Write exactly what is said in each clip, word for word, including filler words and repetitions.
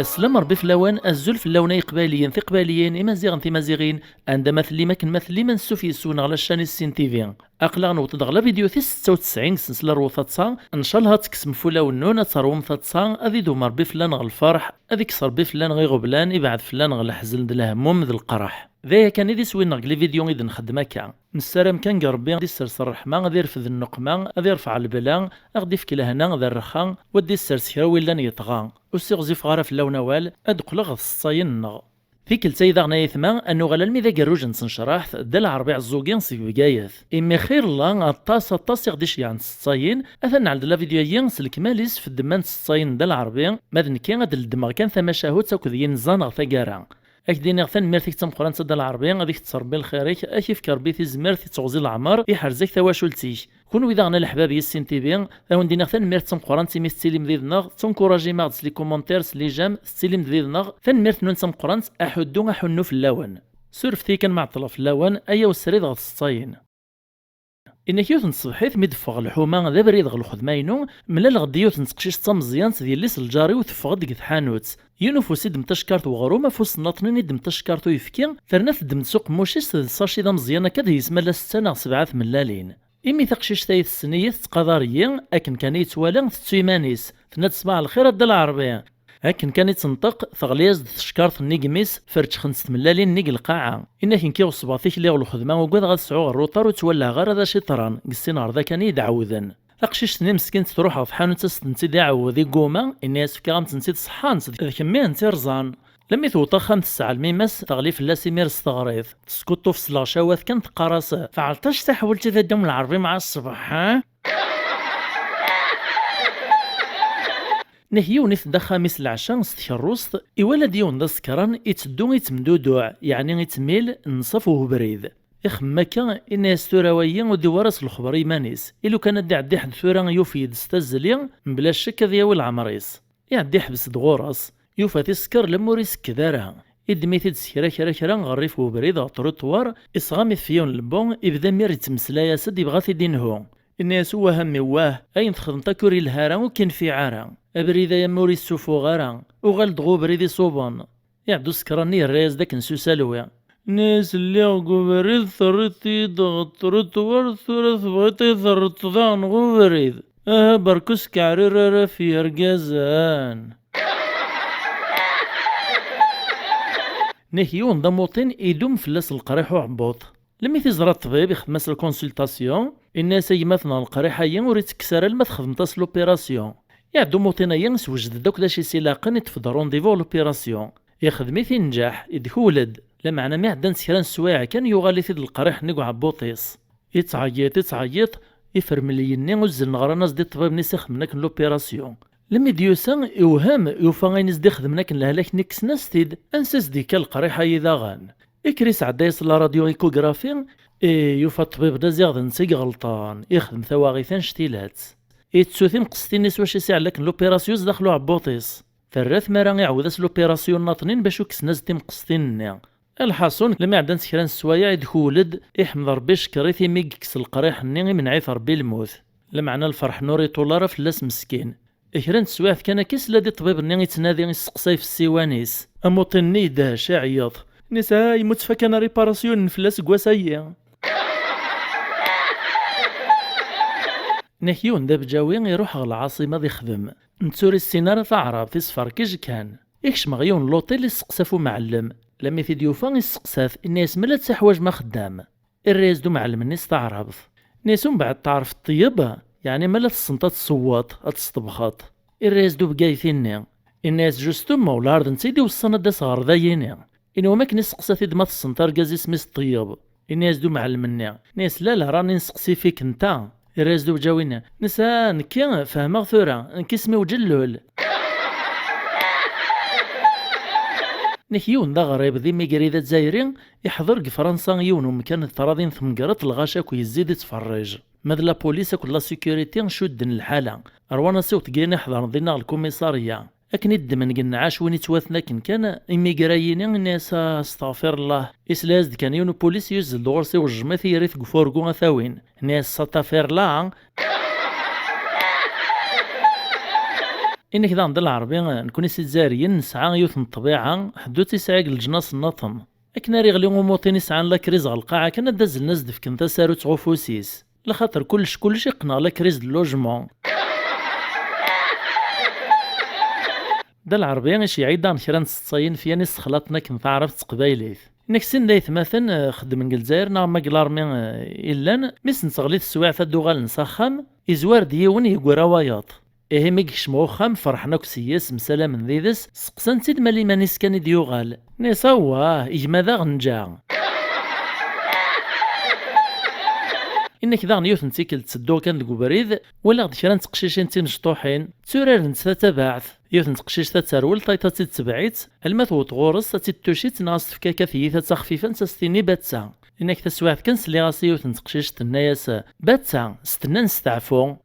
Slam Rebbi fell-awen, azul fell-awen ay Iqbayliyen, Tiqbayliyin, Imaziɣen, Timaziɣin, anda ma tellim, akken ma tellim, ansuf yes-wen ɣer la chaîne Issin T V. Aql-aɣ newweḍ-d ɣer la vidéo tis setta u tesɛin sens la rwet taḍsa. Ncallah ad tekksem f wulawen-nwen, ad terwem taḍsa, ad idum Rebbi fell-aneɣ lferḥ, ad ikkes Rebbi fell-aneɣ iɣeblan, ibɛed fell-aneɣ leḥzen d lehmum d lqerḥ. D aya kan i d iswi-nneɣ deg les vidéos i d-nxeddem akka. Nessaram kan deg Rebbi ad d-issers ṛṛeḥma, ad irfed nnuqma, ad irfeɛ lebla, ad ɣ-d-ifk lehna d rrxa, u ad d-issers kra wi llan yeṭɣa. Ur ssiɣzifeɣ ara fell-awen awal, ad d-qqleɣ ɣer tseḍsayin-nneɣ. Tikkelt-a daɣen ay atma, ad nuɣal almi d agerruj n tnecraḥt, Dda Lɛerbi Ɛeẓẓugi seg Bgayet. Imi xir Allah, aṭas, aṭas i ɣ-d-iceyyɛen tseḍsayin, atan nɛell-d la vidéo-agi s lekmal-is f ddemma n tseḍsayin n Dda Lɛerbi, ma d nekki ad d-leddmeɣ kan tamacahut akked yinza neɣ taggara. Ad k-d-iniɣ tanemmirt-ik d tameqqrant a Dda Lɛerbi, ad k-tettrebbi lxir-ik, ad k-ifk Rebbi tizmert i teɣzi leɛmer, iḥrez-ak tawacult-ik. Kunwi daɣen a leḥbab Issin T V, ad wen-d-iniɣ tanemmirt d tameqqrant imi tettilim did-neɣ, tettunkurajim-aɣ-d s les commentaires, s les j'aime, tettilim-d did-neɣ, tanemmirt-nwen d tameqqrant, aḥuddu aḥunnu fell-awen. Surfet-iyi kan ma ɛeṭṭleɣ fell-awen, aya wesrid ɣer tseḍsayin. Inna-k yiwet n tṣebḥit mi d-teffeɣ lḥuma d abrid ɣer lxedma-inu, mlaleɣ-d yiwet n teqcict d tameẓyant d yelli-s n lǧar-iw teffeɣ-d deg tḥanut. Yiwen ufus iddem tacekkart n uɣrum, afus nnaṭnin iddem tacekkart n uyefki, terna teddem-d s uqemmuc-is d sachet d ameẓyan akka d yesma la setta neɣ sebɛa tmellalin. Imi taqcict-a i tessen-iyi tettqadar-iyi, akken kan i yi-twala tettu iman-is, tenna-d: "Ṣbaḥ lxir a Dda Lɛerbi." Akken kan i d-tenṭeq, teɣli-as-d tcekkart-nni n yimi-s, ferčxent-tt tmellalin-nni deg lqaɛa. Inna-k nekki ɣeṣbeɣ tikli ɣer lxedma, ugadeɣ ad sɛuɣ rruṭar ur ttwalaɣ ara d acu yeḍran, deg sin ɣer da kan i yi-d-ɛawden. Taqcict-nni meskint truḥ ɣer tḥanut ad s-tent-id-iɛawed, igguma, inna-yas: "Fkiɣ-am-tent-id ṣeḥḥant, d kemmi i tent-irẓan." Lemmi tewweḍ axxam tesseɛlem yemma-s, teɣli fell-as imir s teɣrit. Teskuṭṭuf s leɣcawat kan teqqar-as: "Tɛeṭṭac teḥwelt i Dda Lɛerbi mɛa ṣṣbeḥ, ha?" Neh yiwen i tedda axxam-is leɛca s tkerrust, iwala-d yiwen d asekran, itteddu ittemduduɛ, yeɛni ittmil, nṣaf ubrid. Ixemmem akka, inna-yas: "Tura wagi ur d-iwwi ara s lexber i yiman-is. I lukan ad d-iɛeddi ḥedd tura yufeg-d s tazzli, mebla ccek ad yawi leɛmer-is." Iɛedda iḥbes-d ɣur-s, yufa-t isekker lemmer ur isekked ara. Iddem-it-id s kra kra kra ɣer rrif n ubrid ɣer truṭwar, isɣam-it f yiwen lbu, ibda imir ittmeslay-as-d, ibɣa ad t-id-inhu. Inna-yas: "Wah a mmi wah, ayen txedmeḍ akk ur ilha ara, ur k-infiɛ ara. Abrid-aya ma ur issufuɣ ara, uɣal-d ɣer ubrid iṣuben." Iɛedda usekran-nni yerra-yas-d akken s usalwi. Inna-yas: "Lliɣ deg ubrid, terriḍ-iyi-d ɣer truṭwar, tura tebɣiḍ ad iyi-terreḍ daɣen ɣer ubrid. Aha, berka ur skeɛrir ara ɣef yergazen." Neh yiwen d amuṭin idum fell-as leqriḥ uɛebbuḍ. Lemmi t-iẓra ṭṭbib, ixdem-as la consultation, inna-yas: "A gma-tneɣ, leqriḥ-agi ur ittekkes ara alma txedmeḍ-as l'opération." Iɛedda umuṭin-agi, iswejed-d akk d acu i s-ilaqen, iṭṭef-d rendez-vous ɣer l'opération. Ixdem-it, inǧeḥ, idkul-d. Lameɛna mi ɛeddant kra n sswayeɛ kan, yuɣal-it-id leqriḥ-nni deg uɛebbuḍ-is. Ittɛeyyiḍ, ittɛeyyiḍ, ifermel-iyi-nni uzzlen ɣran-as-d i ṭṭbib-nni s ixedmen akken l'opération. Lemmi d-yusa, iwhem, yufa ayen i s-d-ixedmen akken lehlak-nni kksen-as-t-id. Ansi s-d-yekka leqriḥ-ayi daɣen? Ikker isɛedda-yas la radio échographie, ih, yufa ṭṭbib d aziɣ d netta i iɣelṭen, ixdem tawaɣit annect-ilat. Ittu timqestin-is wacu i s-iɛella akken l'opération zdaxel uɛebbuḍ-is. Terra-t mi ara iɛawed-as l'opération nnaṭnin bac ur kksen-as-d timqestin-nni. Lḥaṣun, lmi ɛeddant kra n sswayeɛ, idkul-d, iḥmed Rebbi, icekkeṛ-it imi i yekkes leqriḥ-nni, imenɛ-it Rebbi lmut. Lameɛna lferḥ-nni ur iṭul ara fell-as meskin. Kra n teswiɛt kan akka, isla-d i ṭṭbib-nni ittnadi, isseqsay f ssiwan-is. Amuṭin-nni yedhec, iɛeyyeḍ. Inna-yas: "Ha, yemmut ur ttfaka ara riparasyun fell-as deg wass-ayi." Neh yiwen d abǧawi iruḥ ɣer lɛaṣima ad ixdem. Netta ur issin ara taɛrabt, isferkej kan. Ikcem ɣer yiwen n luṭil, isseqsa f umɛellem. Lammi t-id-yufa, isseqsa-t, inna-yas: "Ma la teḥwaǧem axeddam?" Irra-yas-d umɛellem-nni s taɛrabt. Inna-yas: "Umbeɛd teɛref ṭṭeyyeb? Yeɛni ma la tessneḍ ad tessewweḍ, ad tesṭebxeḍ?" Irra-yas-d ubgayet-nni. Inna-yas: "Justement, lɛerḍ netta i d-iweṣṣan ad d-aseɣ ɣer dayini." Inwa akken isseqsa-t-id ma tessneḍ argaz isem-is ṭṭeyyeb. Inna-yas-d umɛellem-nni. Inna-yas: "La, la, rani nseqsi fik nta." Irra-yas-d ubǧawi-nni. Inna-yas: "Ah, nekki, fehmeɣ tura, nekk isem-iw Ǧellul." Nek yiwen d aɣrib d imigri d azzayri, iḥḍer deg Fransa yiwen umkan d tṛaḍin temgerḍt lɣaci akk yezzi d ittferrij. Ma d la police akked la sécurité cudden lḥala. Rwan asiweḍ n yiyen iḥḍren dinna ɣer lkumiṣarya. Akken i ddmen deg nnɛac win ittwaten akken kan, imigra-yini inna-yas: "Asteɣfirullah." Isla-yas-d kan yiwen upulis yuzzel-d ɣur-s iwejjem-it, yerr-it deg ufurgu ad t-awin. Inna-yas: "Sataferla." Inna-k daɣen Dda Lɛerbi, nekkni s Izzayriyen nesɛa yiwet n ṭṭbiɛa, ḥedd ur tt-yesɛi deg leǧnas nniḍen. Akken ara iɣli umuṭin yesɛan lakriz ɣer lqaɛa kan, ad d-azzlen ad s-d-fken tasarut ɣef ufus-is. Lxaṭer kullec, kullec iqqen ɣer lakriz d logement. Dda Lɛerbi iceyyeɛ-iyi-d daɣen kra n tseṭṭayin f yan issexlaṭen akken taɛrabt d teqbaylit. Inna-k sin d aytmaten, eh, xeddmen deg Lezzayer neɣ ma deg larmi, eh, i llan, mi sen-teɣli teswiɛt ad d-uɣalen s axxam, izwar-d yiwen yeggra wayeḍ. Ihi mi yekcem uxxam, ferḥen akk s yes, msalamen did-s, seqsan-tt-id ma liman-is kan i d-yuɣal. Nni-as awah, gma daɣen nǧa. Inna-k daɣen yiwet n tikkelt ttedduɣ kan deg ubrid, walaɣ-d kra n teqcicin d timecṭuḥin, tturarent tatabaɛt. Yiwet n teqcict ad terwel, tayeḍ ad tt-id-tebɛit, alma tewweḍ ɣur-s ad tt-id-tucit neɣ ad s-tefk akka tiyita d taxfifant ad s-tini batta. Inna-k taswiɛt kan sliɣ-as i yiwet n teqcict tenna-yas, batta, s tenna nesteɛfu.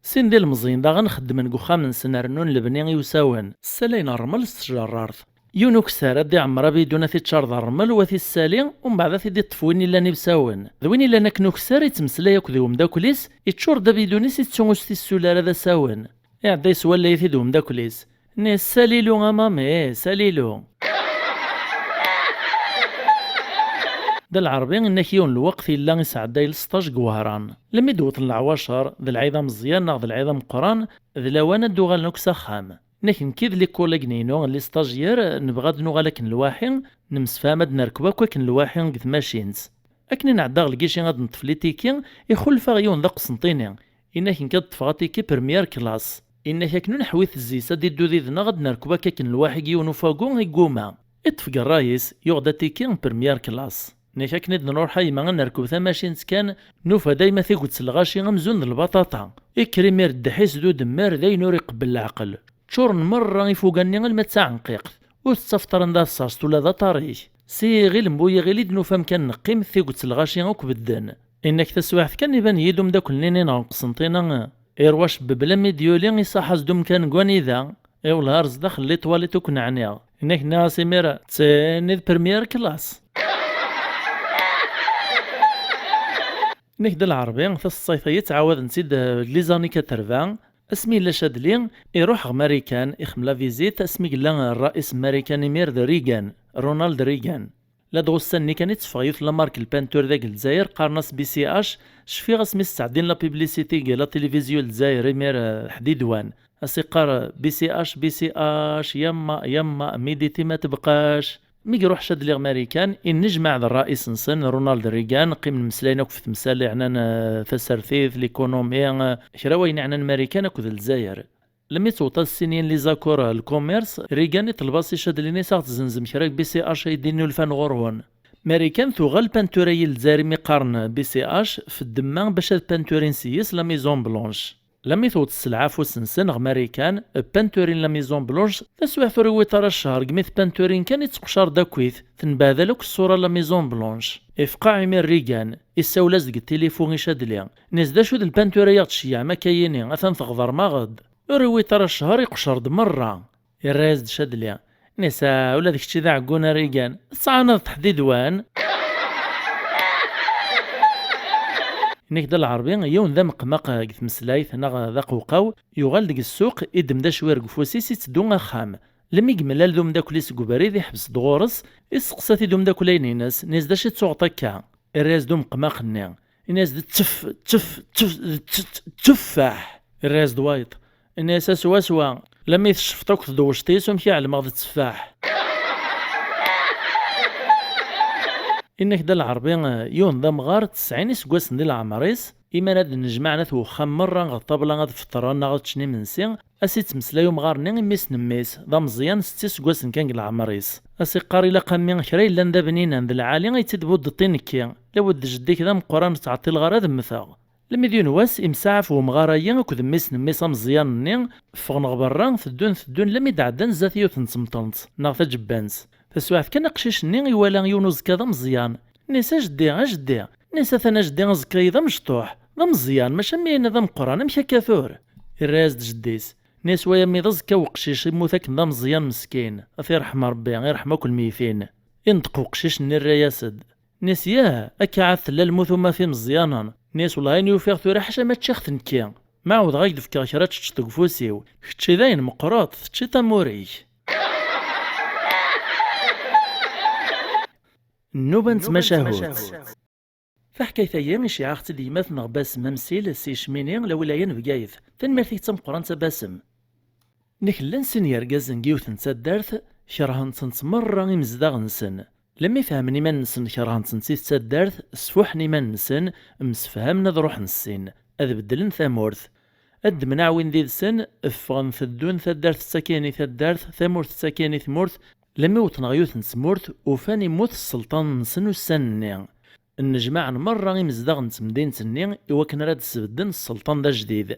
Sin d ilemẓiyen daɣen xeddmen deg uxxam-nsen rennun lebni i usawen, ssalayen rrmel s tjerrart. Yiwen ukessar ad d-iɛemmer abidun ad t-iččar d rrmel u ad t-issali, umbeɛd ad t-id-iṭṭef win illan i usawen. D win illan akken ukessar ittmeslay akked umeddakel-is, iččur-d abidun-is ittu ur s-t-issul ara d asawen. Iɛedda yeswallay-it-id umeddakel-is. Nni-as salilu a mami, salilu. Dda Lɛerbi inna-k yiwen lweqt yella isɛedday lesṭaj deg Wehran. Lemmi d-wwḍen leɛwacer, d lɛid ameẓyan neɣ d lɛid ameqqran, d lawan ad d-uɣalen akk s axxam. Inna-k nekk d likulig-inu, les stagiaires, nebɣa ad nuɣal akken lwaḥi, nemsefham ad nerkeb akk akken lwaḥi deg tmacint. Akken i nɛedda ɣer lgici ad neṭṭef litiki, ixulef-aɣ yiwen d aqsenṭini. Inna-k nekk ad ṭṭfeɣ atiki première classe. Inna-k akken ur neḥwi tezzi-s ad iddu did-neɣ ad nerkeb akka akken lwaḥi deg yiwen ufagu, igguma. Iṭṭef deg ṛṛay-is, yuɣ-d atiki première classe. Inna-k akken i d-nruḥ a yemma ad nerkeb tamacint kan, nufa dayma tiget n lɣaci amzun d lbaṭaṭa. Ikker imir ddeḥ-is d udemmer d ayen ur iqebbel leɛqel. Ččuren merra ifuga-nni alma d taɛenqiqt. Ur tettafeḍ ara anda ad tserseḍ ula d aṭar-ik. S iɣil n bu yiɣil i d-nufa amkan neqqim, tiget n lɣaci akk bedden. Inna-k taswiɛt kan iban-iyi-d umeddakel-nni-nni neɣ n Qsenṭina, irwa acebbeb lammi d-yuli, isaḥ-as-d umkan deg wanida, iwelleh ar zdaxel les toilettes akk neɛniɣ. Inna-k nniɣ-as imir, d tin i d première classe. Inna-k Dda Lɛerbi, taseḍsayt-agi ttɛawaden-tt-id, eh, deg les années quatre-vingts, asmi yella Cadli, iruḥ ɣer Marikan, ixdem la visite, asmi yella ṛṛayes n Marikan imir d Reagan, Ronald Reagan. Ladɣa ussan-nni kan i teffeɣ yiwet la marque n lpantur dagi n Lezzayer, qqaren-as B C H, cfiɣ asmi s-ttɛeddin la publicité deg la télévision n Lezzayer imir, eh, ḥdidwan. As-iqqar B C H, B C H, yamma, yamma, midi ti ma tebqac. Mi iruḥ Cadli ɣer Marikan, innejmaɛ d ṛṛayes-nsen, Ronald Reagan, qqimen mmeslayen akk f temsal iɛnan, eh, tasertit, l'économie, eh, kra wayen iɛnan Marikan akked Lezzayer. Lemmi tewweḍ ad ssinyen les accords, eh, le commerce, Reagan iṭleb-as i Cadli-nni s aɣ-tzenzem kra n B C H ay d-innulfan ɣur-wen. Marikan tuɣal pantura i Lezzayer imi qqaren B C H, f ddemma bac ad panturin s-yes la Maison Blanche. Lammi tewweḍ sselɛa afus-nsen ɣer Marikan, panturin la Maison Blanche, taswiɛt ur iwwiḍ ara ccher, degmi tpanturin kan itteqcar-d akkit, tenbehdal akk ṣṣura la Maison Blanche. Ifqeɛ imir Reagan, issawel-as deg tilifu i Cadli. Nni-as d acu d lpantura i aɣ-d-tceyyɛem akka-yini, atan tɣeḍrem-aɣ-d. Ur iwwiḍ ara ccher, iqcer-d merra. Irra-yas-d Cadli. Nni-as, ah, ula d kečči d aɛeggun a Reagan, tettɛanaḍ ḥdidwan. Inna-k Dda Lɛerbi, yiwen d ameqmaq deg tmeslayt neɣ d aqewqaw, yuɣal deg ssuq, iddem-d acwir deg ufus-is, itteddu axxam. Lemmi yemlal d umeddakel-is deg ubrid, iḥbes-d ɣur-s, isteqsa-t-id umeddakel-ayen-ines, nni-as d acu i tettuɣeḍ akka? Irra-yas-d umeqmaq-nni. Ini-as-d ttef, ttef, ttef, tt-, tt-, tteffaḥ. Irra-yas-d wayeḍ. Ini-as-a swaswa. Lammi tecfeḍ akk tdewwceḍ-is, amek i ɛelmeɣ d tteffaḥ? Inna-k Dda Lɛerbi, yiwen d amɣar, tesɛin iseggasen di leɛmer-is, imi ara d-nnejmaɛen at wexxam merra ɣer ṭṭabla ad feṭṭren neɣ ad ččen imensi, a s-ittmeslay umɣar-nni i mmi-s n mmi-s, d ameẓyan, setta iseggasen kan deg leɛmer-is. A s-iqqar, ilaq a mmi, kra yellan d abninan d lɛali ay tt-id-buddeḍ i nekki, lawed d jeddi-k d ameqqran ur ttɛeṭṭileɣ ara ad mmteɣ. Lemmi d yiwen wass, imsaɛaf wemɣar-ayi akked mmi-s n mmi-s ameẓyan-nni, ffɣen ɣer berra, teddun, teddun, lammi d-ɛeddan zdat yiwet n temṭelt, neɣ taǧebbant. Taswiɛt kan, aqcic-nni iwala yiwen uẓekka d ameẓyan. Nni-as, a jeddi, a jeddi. Nni-as, atan a jeddi, aẓekka-yi d amecṭuḥ, d ameẓyan, maca mmi-inu d ameqqran, amek akka tura? Irra-yas-d jeddi-s. Nni-as, way a mmi, d aẓekka n weqcic, immut akken d ameẓyan meskin. A t-irḥem Rebbi, irḥem akk lmeytin. Inṭeq weqcic-nni, irra-yas-d. Nni-as, yah, akka ɛad tella lmut uma f imeẓyanen. Nni-as, wellah ayen i ufiɣ tura ḥaca ma ččiɣ-t nekki. Ma ɛawdeɣ ad k-d-fkeɣ kra ad teččeḍ deg ufus-iw. Kečči dayen meqqreḍ, teččiḍ amur-ik. Nnuba n tmacahut. Taḥkayt-agi iceyyeɛ-aɣ-tt-id yemma-tneɣ Basem Amsil si Cmini, la wilaya n Bgayet. Tanemmirt-ik d tameqqrant a Basem. Nek llan sin yergazen deg yiwet n taddart, kerhen-tent merra imezdaɣ-nsen. Lemmi fehmen iman-nsen kerhen-tent i taddart, sfuḥen iman-nsen, msefhamen ad ruḥen ssin, ad beddlen tamurt. Ad d-mneɛ win did-sen, ffɣen teddun taddart tettakin i taddart, tamurt tettakin i tmurt, lemmi wwḍen ɣer yiwet n tmurt, ufan immut sselṭan-nsen ussan-nni. Nnejmaɛen merra imezdaɣ n temdint-nni i wakken ara d-sbedden sselṭan d ajdid.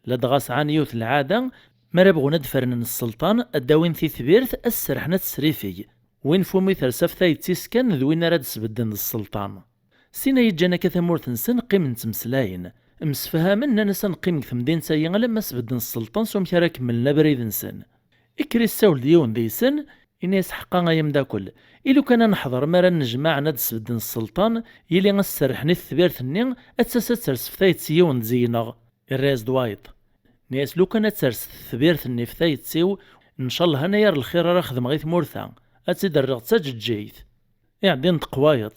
Ladɣa sɛan yiwet lɛada, mi ara bɣun ad d-fernen sselṭan, ad d-awin titbirt, ad s-serḥen ad tesrifeg. Win f umi tersa ɣef tayet-is kan d win ara d-sbedden d sselṭan. Sin ay ǧǧan akka tamurt-nsen qqimen ttmeslayen. Msefhamen, nnan-as ad neqqim deg temdint-agi alamma sbedden sselṭan s umek ara kemmlen abrid-nsen. Ikker issawel-d yiwen deg-sen, ini-as ḥeqqa ay amdakel, i lukan ad neḥḍer mi ara nnejmaɛen ad d-sbedden sselṭan, yili ad s-serrḥen i tetbirt-nni ad tas ad ters ɣef tayet n yiwen deg-neɣ. Irra-yas-d wayeḍ. Nni-as lukan ad ters tetbirt-nni ɣef tayet-iw, ncallah anayer lxir ara xedmeɣ i tmurt-a, ad tt-id-rreɣ d taǧeǧǧigt. Iɛeddi yenṭeq wayeḍ.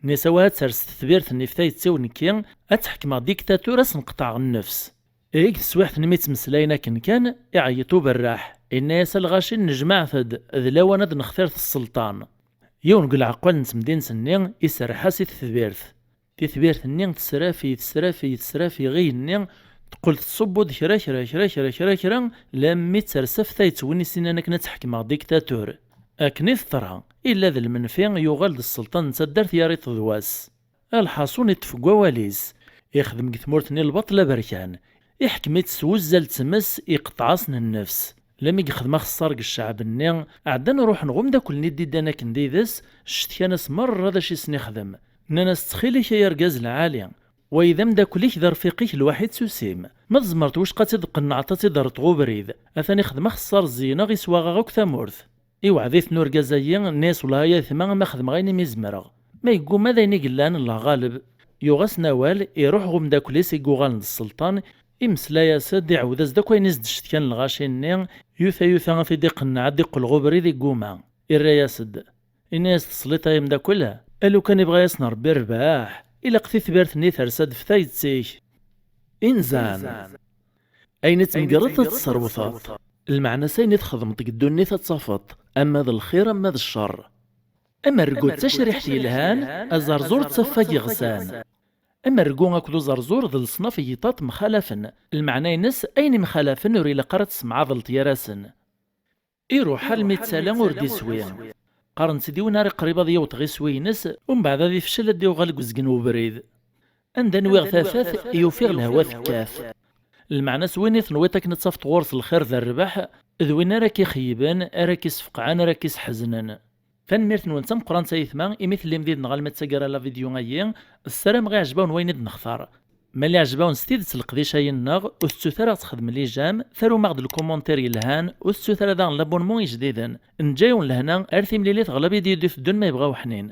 Nni-as awah ad ters tetbirt-nni ɣef tayet-iw nekki, ad tt-ḥekmeɣ diktatur ad s-nqeṭɛeɣ nnefs. Deg teswiɛt-nni mi ttmeslayen akken kan, iɛeyyeḍ uberraḥ, inna-yas a lɣaci nnejmaɛet-d, d lawan ad nextir sselṭan. Yiwen deg leɛqal n temdint-nni iserreḥ-as i tetbirt. Titbirt-nni tesrafi, tesrafi, tesrafi igenni, teqqel tettṣubbu-d kra, kra, kra, kra, kra, kra, lammi tersa ɣef tayet win i s-innan akken ad tt-ḥekmeɣ diktatur. Akken i teḍra, illa d lmenfi yuɣal-d sselṭan n taddart yar iṭ d wass. A lḥaṣun iṭṭef deg wawal-is, ixdem deg tmurt-nni lbaṭel aberkan, iḥkem-itt s wuzzal d tmes, iqeṭṭeɛ-asen nnefs. Lammi yexdem axeṣṣar deg ccɛeb-nni, ɛeddan ruḥen ɣer umeddakel-nni d-iddan akken d ides, cetkan-as merra d acu i sen-ixdem. Nnan-as ttxil-k ay argaz lɛali, wayi d ameddakel-ik d arfiq-ik lwaḥid s usim, ma tzemreḍ wicqa ad tt-id-tqennɛeḍ ad tt-id-terreḍ ɣer ubrid, atan ixdem axeṣṣar zzeyneɣ iswaɣ-aɣ akk tamurt. Iweɛɛed-iten urgaz-agi, nni-as wellah ay aytma ama xedmeɣ ayen imi zemreɣ. Ma yegguma d ayen i yellan, llah ɣaleb. Yuɣ-asen awal, iruḥ ɣer umeddakel-is i yuɣalen d sselṭan, imeslay-as-d, iɛawed-as-d akk ayen i s-d-cetkan lɣaci-nni, yuta yuta ad t-id-iqenneɛ ad d-iqqel ɣer ubrid igguma. Irra-yas-d. Inna-yas tesliḍ ay ameddakel, a lukan ibɣa-yasen Rebbi rrbeḥ, ilaq titbirt-nni tersa-d ɣef tayet-ik. Inzan. Ayen i tmegreḍ ad t-tesserwteḍ. Lmeɛna-s ayen i txedmeḍ deg ddunit ad t-tafeḍ, ama d lxir ama d ccer. Amergu d tacriḥt yelhan, aẓerẓur d taffa yeɣsan. Amergu akked uẓerẓur d leṣnaf n yiṭaṭ mxalafen, lmeɛna-ines ayen imxalafen ur ilaq ara ad tessemɛaḍleḍ gar-asen. Iruḥ almi d tala ur d-iswi. Qqaren-tt-id i win ara iqrib ad yaweḍ ɣer iswi-ines, umbeɛd ad ifcel ad d-yuɣal deg uzgen n ubrid. Anda nwiɣ tafat, i ufiɣ lehwa tekkat. Lmeɛna-s win i tenwiḍ akken ad tafeḍ ɣur-s lxir d rrbeḥ, d win ara k-ixeyyben, ara k-isfeqɛen, ara k-isḥeznen. Tanemmirt-nwen d tameqqrant a aytma imi tellim did-neɣ alma d taggara la vidéo-agi. Ssarameɣ iɛjeb-awen wayen i d-nextar. Ma iɛjeb-awen s tidet leqdic-ayi-nneɣ, ur tettut ara ad txedmem les j'aime, tarum-aɣ-d lkumuntir yelhan, ur tettut ara daɣen l'abonnement ijdiden. Neǧǧa-yawen lehna, ar timlilit ɣer la vidéo d-iteddun ma yebɣa uḥnin.